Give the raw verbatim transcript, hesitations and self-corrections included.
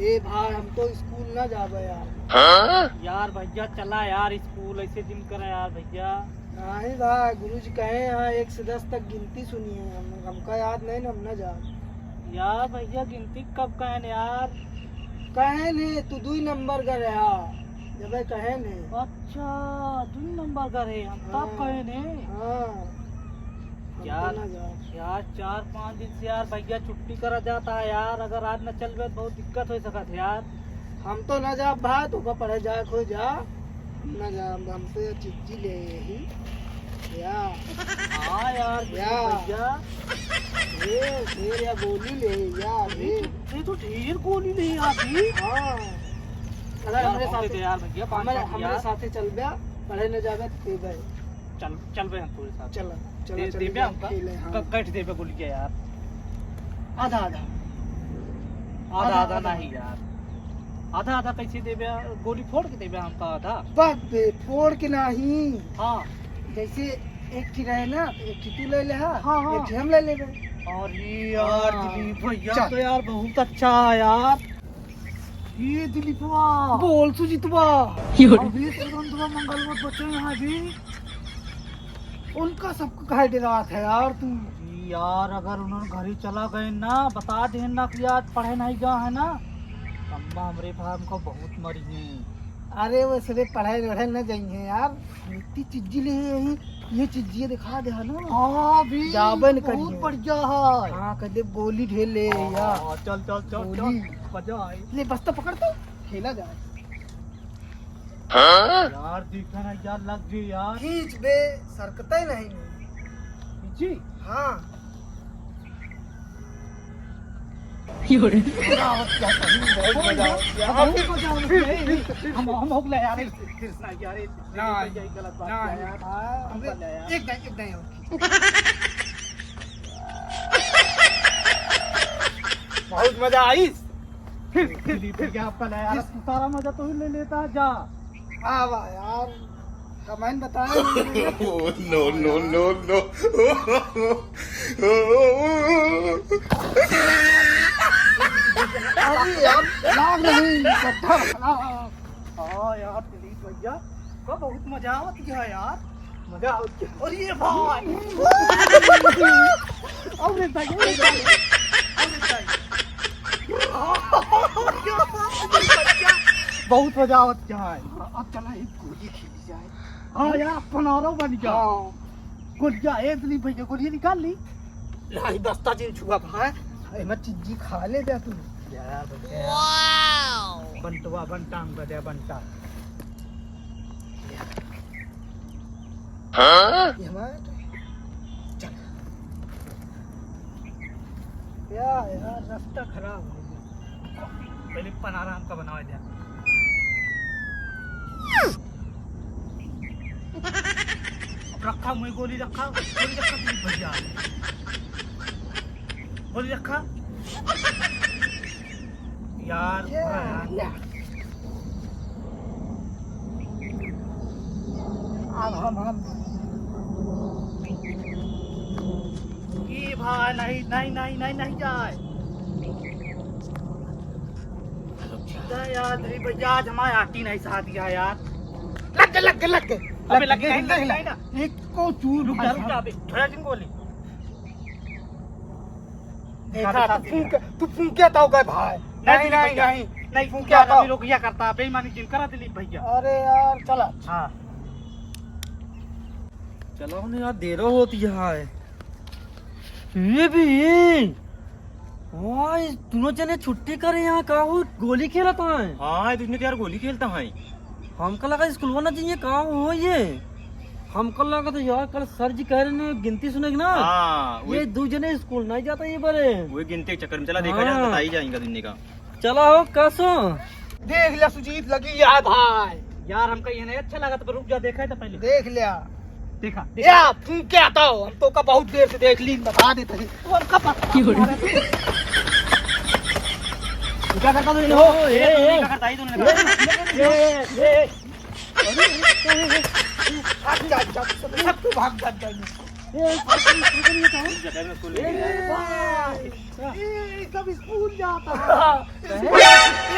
ए भाई, हम तो स्कूल ना जाबे यार। हाँ? यार भैया, चला यार स्कूल, ऐसे जिन करा यार भैया। नहीं भाई, गुरुजी कहे हैं एक से दस तक गिनती सुनी है, हम, हमका याद नहीं ना, हम ना जाब। यार भैया, गिनती कब कहे ने यार? कहे ने, तू दुई नंबर का रहा, जब कहे ने। अच्छा, दुई नंबर का रहे, हम तब हाँ। कहे ने। हाँ। हम यार, तो ना जाब। यार, चार पाँच दिन से यार भैया छुट्टी करा जाता है यार, अगर आज न चलबे तो बहुत दिक्कत हो सकत है यार। हम तो ना जाब भाई, तोका पढ़े जाए को जा, हम ना जाब, हमसे चिज्जी ले यही। या। हाँ यार, या। भैया। ये, ये या गोली ले, या, ये ये। तो, ये तो ढेर गोली ले यार, ये। हाँ। अगर यार, हमरे हम साथे, देते यार भैया, पाँच हमरे, पाँच हमरे यार। साथे चल गया, पढ़े न जाबे तो देबे। चल, चलबे हम तोरे साथ। चल, चल, दे, चल, देबे चल, हमका? खेले, हाँ। क-, कट देबे गोली के यार। आधा, आधा। आधा, आधा, आधा आधा। नहीं यार। आधा, आधा कैसे देबे? गोली फोड़ के देबे हमका आधा? बाप बे, फोड़ के नहीं। हाँ। जैसे एक ठी रहे ना, एक ठी तू ले ले, हाँ, हाँ, हाँ। एक ठी हम ले लेबे। अरे यार, हाँ। दिलीप भैया चल। तो यार बहुत अच्छा है यार। ये दिलीपवा। बोल सुजीतवा। अबे सुगंधवा मंगलवा बचे यहाँ भी। उनका सबको काहे डरात है यार तू? जी यार, अगर उन्होंने घरे चला गए ना, बता देन ना कि आज पढ़े नहीं गया है ना, अम्मा हमरे भाई हमको बहुत मरी हैं। अरे वो सिर्फ पढ़े वढ़े न जाइए यार, इतनी चिज्जी ले यही, ये चिज्जी दिखा दे है ना। हाँ भी, जाबे न बहुत करिए। बढ़िया है। हाँ, कदे गोली ढेर ले हाँ, यार। चल, चल, चल, गोली। चल, मजा आई। ले बस्ता पकड़ तो, खेला जाए। हाँ? यार, देखा ना यार, लग गई यार। खींच बे, सरकते नहीं। खींची? हाँ। यो रे। मजा आवत क्या कहीं, बहुत मजा आवत क्या। बहुत मजा आवत है। हम, हम हो गया यार, फिर, फिर, फिर ना यार, ये ना, ये गलत बात ना, किया यार। हाँ, हम कर लिया यार। एक दाई, एक दाई और। बहुत मजा आई। फिर, फिर, फिर क्या आपका नया यार, तू सारा मजा तो ही ले लेता जा। हाँ वाह यार, कमाइन बताया। Oh, no, no, no, no। अरे यार, लाग नहीं, गड्ढा, हाँ, हाँ। हाँ यार, दिलीप भैया, का बहुत मजा आवत है यार। मजा आवत है। अरे भाई। अरे भाई, अरे भाई। अरे भाई। बहुत मजा आवत है। अब चला, एक गोली खेली जाए। हाँ यार, पनारो बन गया। हाँ। गोलिया, ए दिलीप भैया, गोलिया निकाल ली। लाई बस्ता जिन छुआ भाई। एमा चिज्जी खा ले जा तू। यार, बढ़िया। बंटवा, बंटांग बजा, बंटा। हाँ? ये हमारा तो है। चल। या, यार, रास्ता खराब हो गया। पहले पनारा हमका बनावा जा। अब रखा, मुझे गोली रखा, गोली रखा, दिलीप भैया। गोली रखा। यार, ये, हाँ यार। ले। अब हम, हम। ई भाई, नहीं, नहीं, नहीं, नहीं, नहीं जाए। जा यार, दिलीप भैया, आज हमारे आटी नहीं साथ गया यार। लग गए, लग गए, लग गए। अबे लग गए, लग गए, लग गए। लग गए ना। एक को चूर रुक जा, भाई रुक जा, साहब। अबे, थोड़ा दिन गोली। देखा, देखा, तू फूंक, तू फूंक क्या था गए भाई? नहीं, नहीं, नहीं, नहीं, नहीं, नहीं, फूंक क्या था? अभी रुक गया करता, बेईमानी जिन करा दिलीप भैया। अरे यार, चला। हाँ। चलो ने यार, देरो होती है। ये भी, ये। वाह, ये दोनों जने छुट्टी करे यहाँ का हो, गोली खेलता है। हाँ, ये दोनों तो यार गोली खेलता है। हमका लगा स्कूलवा ना जाइए, का हो ये? हमका लगा तो यार, कल सर जी कह रहे ने गिनती सुनेगी ना। हाँ, ये वही। दू जने स्कूल नहीं जाता ये बारे। वही गिनती के चक्कर में चला, देखा जाए, हाँ। बताई जाएगा दिन का। चला हो, कसो। देख लिया सुजीत, लगी यार भाई। यार, हमका ये नहीं अच्छा लगा, तो रुक जा, देखा है तो पहले। देख लिया। देखा, देखा। या, तू क्या था? हम तो का बहुत देर से देख ली, बता देते हैं। तू हमका पता क्यों रे? तू क्या करता तू इन्हें हो? ए, ए, ए। क्या करता है तूने? ए, ए, ए। अरे, अरे, अरे, भाग जा, जा, सब, सब तू भाग जा, जा। ए, भाग जा, भाग जा, भाग जा। ए, भाई, ए, सब स्कूल जाता है। ए,